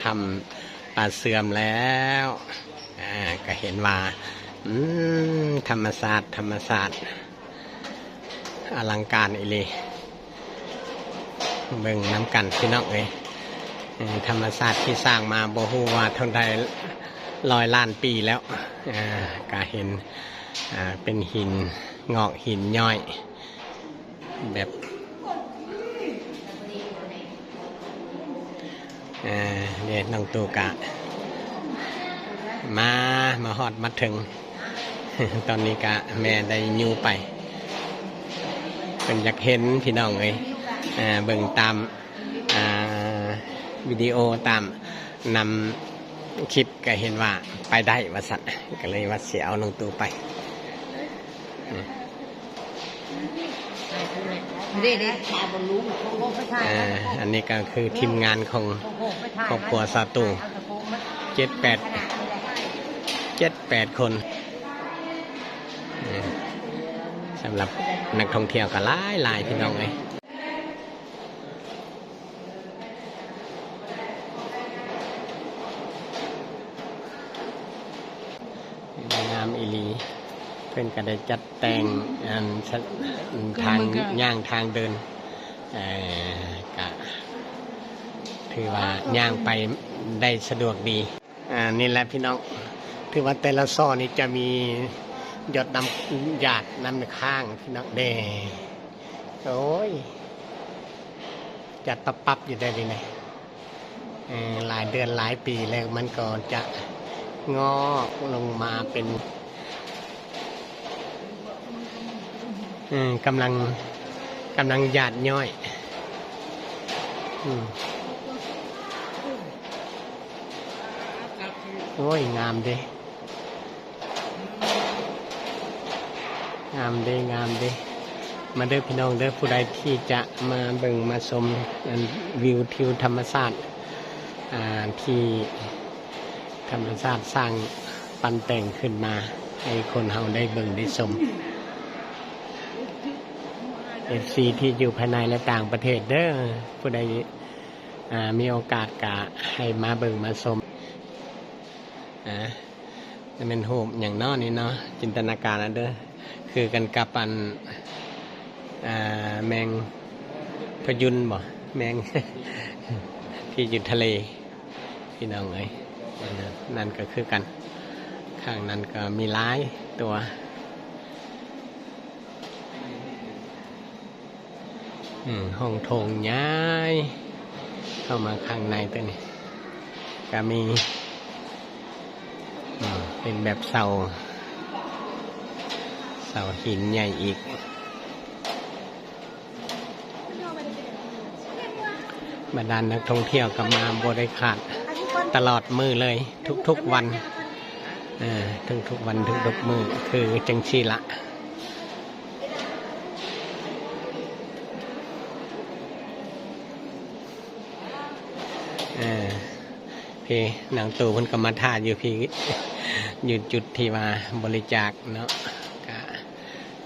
ຖ້ຳປ່າເຊື່ອມແລ້ວ ອ່າ ກໍເຫັນວ່າ ອືມ ທຳມະຊາດ ທຳມະຊາດ ອະລັງການອີ່ຫຼີ. ເບິ່ງນຳກັນພີ່ນ້ອງເອີຍ ເອີ ທຳມະຊາດທີ່ສ້າງມາບໍ່ຮູ້ວ່າເທົ່າໃດຮ້ອຍລ້ານປີແລ້ວ. ອ່າ ກະເຫັນ ອ່າ ເປັນຫີນງອກຫີນຍ້ອຍ ແບບ ອ່າ ນີ້ນ້ອງຕູ້ກະມາ ມາຮອດມາເຖິງ ຕອນນີ້ກະແມ່ໄດ້ຍູ້ໄປ ເພິ່ນຢາກເຫັນພີ່ນ້ອງເອີຍ ອ່າ ເບິ່ງຕາມ ອ່າ ວິດີໂອ ຕາມນຳຄລິບ ກະເຫັນວ່າໄປໄດ້ວ່າຊັ້ນ ກະເລີຍວ່າຊິເອົານ້ອງຕູ້ໄປ. ເດ້ໆ ອ່າ ອັນນີ້ກໍຄືທີມງານຂອງຄອບຄົວສາຕູ ເຈັດແປດ ເຈັດແປດຄົນ. ເອີ ສຳລັບນັກທ່ອງທ່ຽວກໍຫຼາຍໆ ພີ່ນ້ອງເອີຍ. ງາມອີ່ຫຼີ ເພິ່ນກໍໄດ້ຈັດແຕ່ງ ອັນ ທາງຍ່າງທາງເດີນ ເອີ ກະຖືວ່າຍ່າງໄປໄດ້ສະດວກດີ. ອ່າ ນີ້ແຫຼະພີ່ນ້ອງ ຖືວ່າແຕ່ລະຊອກນີ້ຈະມີຢອດນ້ຳ ຢາດນ້ຳຄ້າງພີ່ນ້ອງເດ້. ໂອ້ຍ ຈັດປັບໆຢູ່ໄດ໋ນີ້ນະ ເອີ ຫຼາຍເດືອນຫຼາຍປີແລ້ວ ມັນກໍຈະງອກລົງມາເປັນ ເອີ ກຳລັງ ກຳລັງຢາດຍ້ອຍ. ອືມ ໂອ້ຍ ງາມເດ້ ງາມເດ້ ງາມເດ້. ມາເດີພີ່ນ້ອງເດີ ຜູ້ໃດທີ່ຈະມາເບິ່ງມາຊົມ ອັນ ວິວທິວທຳມະຊາດ ອ່າ ທີ່ທຳມະຊາດສ້າງປັ້ນແຕ່ງຂຶ້ນມາໃຫ້ຄົນເຮົາໄດ້ເບິ່ງໄດ້ຊົມ. ເອັຟຊີ ທີ່ຢູ່ພາຍໃນ ແລະ ຕ່າງປະເທດເດີ ຜູ້ໃດ ອ່າ ມີໂອກາດກະໃຫ້ມາເບິ່ງມາຊົມ. ອ່າ ແມ່ນຮູບຫຍັງເນາະນີ້ເນາະ ຈິນຕະນາການເອົາເດີ ຄືກັນກັບອັນ ອ່າ ແມງພະຍຸນບໍ ແມງ ທີ່ຢູ່ທະເລ ພີ່ນ້ອງເອີຍ. ນັ້ນກໍຄືກັນ ຂ້າງນັ້ນກໍມີຫຼາຍຕົວ. ອືມ ຫ້ອງໂຖງໃຫຍ່ ເຂົ້າມາຂ້າງໃນຕົວນີ້ກໍມີ ອືມ ເປັນແບບເສົາ ເສົາຫີນໃຫຍ່ອີກ. ບັນດານັກທ່ອງທ່ຽວກໍມາບໍ່ໄດ້ຂາດ ຕະຫຼອດມື້ເລີຍ ທຸກໆວັນ ເອີ ທຸກໆວັນ ທຸກໆມື້ ຄືຈັ່ງຊີ້ລະ. ເອີ ພີ້ ນາງຕູ້ເພິ່ນກໍມາຖ້າຢູ່ພີ້ ຢູ່ຈຸດທີ່ວ່າບໍລິຈາກເນາະ ກະ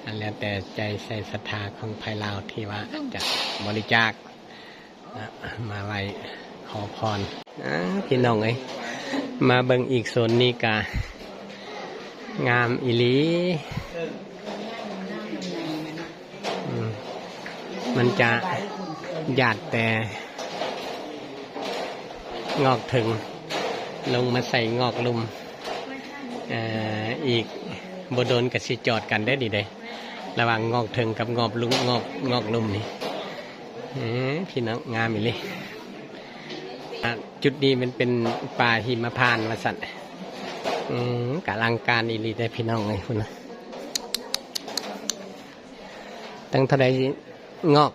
ອັນແລ້ວແຕ່ໃຈໃສ່ສັດທາຂອງໃຜລາວທີ່ວ່າຈະບໍລິຈາກ ມາໄຫວ້ຂໍພອນ. ອ່າ ພີ່ນ້ອງເອີຍ ມາເບິ່ງອີກໂຊນນີ້ກະງາມອີ່ຫຼີ. ອືມ ມັນຈະຢາດແຕ່ງອກເທິງ ລົງມາໃສ່ງອກລຸ່ມ. ເອີ ອີກບໍ່ດົນກໍຊິຈອດກັນເດ້ນີ້ເດ້ ລະຫວ່າງງອກເທິງກັບງອກລຸ່ມ ງອກ ງອກລຸ່ມນີ້. ເອີ ພີ່ນ້ອງ ງາມອີ່ຫຼີ. ອ່າ ຈຸດນີ້ມັນເປັນປ່າຫິມະພານວ່າຊັ້ນ. ອືມ ກະອະລັງການອີ່ຫຼີເດ້ພີ່ນ້ອງເອີຍ ພຸ້ນນະ ຕັ້ງເທົ່າໃດງອກ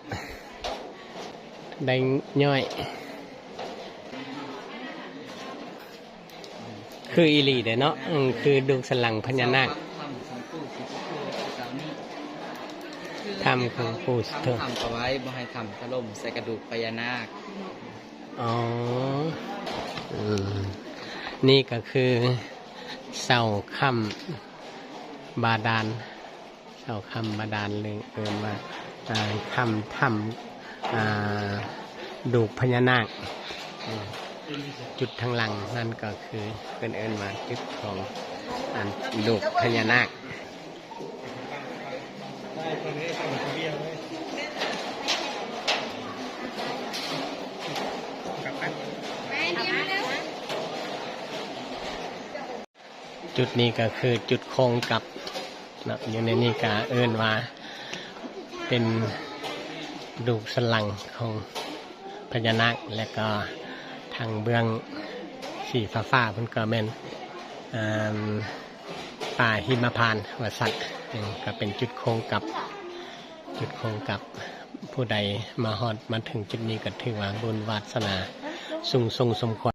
ໄດ້ຍ້ອຍ. ຄືອີ່ຫຼີເດ້ເນາະ ອືມ ຄືດູກສັນຫຼັງພະຍານາກ. ຖ້ຳຂອງປູ່ສິດໂທ ຖ້ຳຂອງປູ່ສິດໂທ ຖ້ຳກະໄວ້ບໍ່ໃຫ້ຖ້ຳຖະຫຼົ່ມໃສ່ກະດູກພະຍານາກ. ອໍ ອືມ ນີ້ກໍຄືເສົາຄ້ຳບາດານ. ເສົາຄ້ຳບາດານ ຫຼື ເອີ້ນວ່າ ອ່າ ຄ້ຳ ຖ້ຳ ອ່າ ດູກພະຍານາກ. ອືມ ຈຸດທາງຫຼັງນັ້ນກໍຄືເພິ່ນເອີ້ນວ່າຈຸດຂອງອັນລູກພະຍານາກ. ຈຸດນີ້ກໍຄືຈຸດໂຄ້ງກັບເນາະ, ຢູ່ໃນນີ້ກໍເອີ້ນວ່າເປັນລູກສັນຫຼັງຂອງພະຍານາກ ແລະກໍທາງເບື້ອງສີຟ້າໆພຸ້ນກໍແມ່ນ ອາ ປ່າຫິມະພານວ່າຊັ້ນ, ອືມ ກໍເປັນຈຸດໂຄ້ງກັບ ຈຸດໂຄ້ງກັບ. ຜູ້ໃດມາຮອດມາເຖິງຈຸດນີ້ກໍຖືວ່າບຸນວາດສະໜາສູງສົ່ງສົມຄວນ.